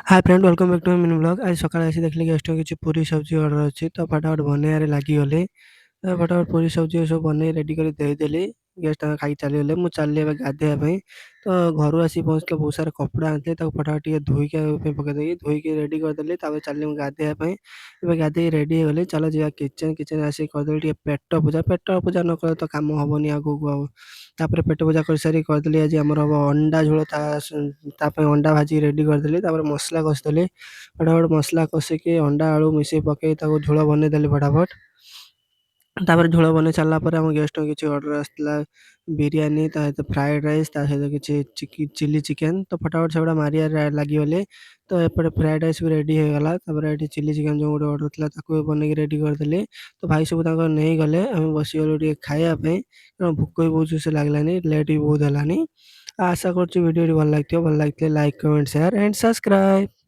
Hi friend, welcome back to mini vlog. ଆଜି ସକାଳେ ଆସି ଦେଖିଲି ଗେଷ୍ଟଙ୍କ କିଛି ପୁରୀ ସବଜି ଅର୍ଡ଼ର ଅଛି, ତ ଫଟାଫଟ ବନେଇବାରେ ଲାଗିଗଲି। ତ ଫଟାଫଟ ପୁରୀ ସବଜି ସବୁ ବନେଇ ରେଡ଼ି କରି ଦେଇଦେଲି। ଗେଷ୍ଟ ତାଙ୍କ ଖାଇକି ଚାଲିଗଲେ। ମୁଁ ଚାଲିଲି ଏବେ ଗାଧୋଇବା ପାଇଁ। ତ ଘରୁ ଆସି ପହଞ୍ଚିଲେ, ବହୁତ ସାରା କପଡ଼ା ଆଣିଥିଲି, ତାକୁ ଫଟାଫଟ ଟିକେ ଧୋଇକି ପାଇଁ ପକେଇ ଦେଇକି ଧୋଇକି ରେଡ଼ି କରିଦେଲି। ତାପରେ ଚାଲିଲି ମୁଁ ଗାଧୋଇବା ପାଇଁ। ଏବେ ଗାଧୋଇକି ରେଡ଼ି ହେଇଗଲି, ଚାଲ ଯିବା କିଚେନ୍। କିଚେନ୍ ଆସିକି କରିଦେଲି ଟିକେ ପେଟ ପୂଜା। ପେଟ ପୂଜା ନ କଲେ ତ କାମ ହେବନି ଆଗକୁ ଆଉ। ତାପରେ ପେଟ ପୂଜା କରିସାରି କରିଦେଲି, ଆଜି ଆମର ହେବ ଅଣ୍ଡା ଝୋଳ। ତା ପାଇଁ ଅଣ୍ଡା ଭାଜିକି ରେଡ଼ି କରିଦେଲି। ତାପରେ ମସଲା କଷିଦେଲି। ଫଟାଫଟ ମସଲା କଷିକି ଅଣ୍ଡା ଆଳୁ ମିଶେଇ ପକେଇ ତାକୁ ଝୋଳ ବନେଇଦେଲି ଫଟାଫଟ। ତାପରେ ଝୋଳ ବନେଇ ସାରିଲା ପରେ ଆମ ଗେଷ୍ଟଙ୍କ କିଛି ଅର୍ଡ଼ର ଆସିଥିଲା, ବିରିୟାନୀ, ତା ସହିତ ଫ୍ରାଏଡ଼୍ ରାଇସ୍, ତା ସହିତ କିଛି ଚିଲି ଚିକେନ୍। ତ ଫଟାଫଟ ସେଗୁଡ଼ା ମାରିବାରେ ଲାଗିଗଲେ। ତ ଏପଟେ ଫ୍ରାଏଡ଼୍ ରାଇସ୍ ବି ରେଡ଼ି ହେଇଗଲା। ତାପରେ ଏଠି ଚିଲି ଚିକେନ୍ ଯେଉଁ ଗୋଟେ ଅର୍ଡ଼ର ଥିଲା, ତାକୁ ବି ବନେଇକି ରେଡ଼ି କରିଦେଲି। ତ ଭାଇ ସବୁ ତାଙ୍କର ନେଇଗଲେ, ଆମେ ବସିଗଲୁ ଟିକେ ଖାଇବା ପାଇଁ, କାରଣ ଭୋକ ବି ବହୁତ ଜୋରସେ ଲାଗିଲାନି, ଲେଟ୍ ବି ବହୁତ ହେଲାନି। ଆଶା କରୁଛି ଭିଡ଼ିଓଟି ଭଲ ଲାଗିଥିବ। ଭଲ ଲାଗିଥିଲେ like, comment, share and subscribe.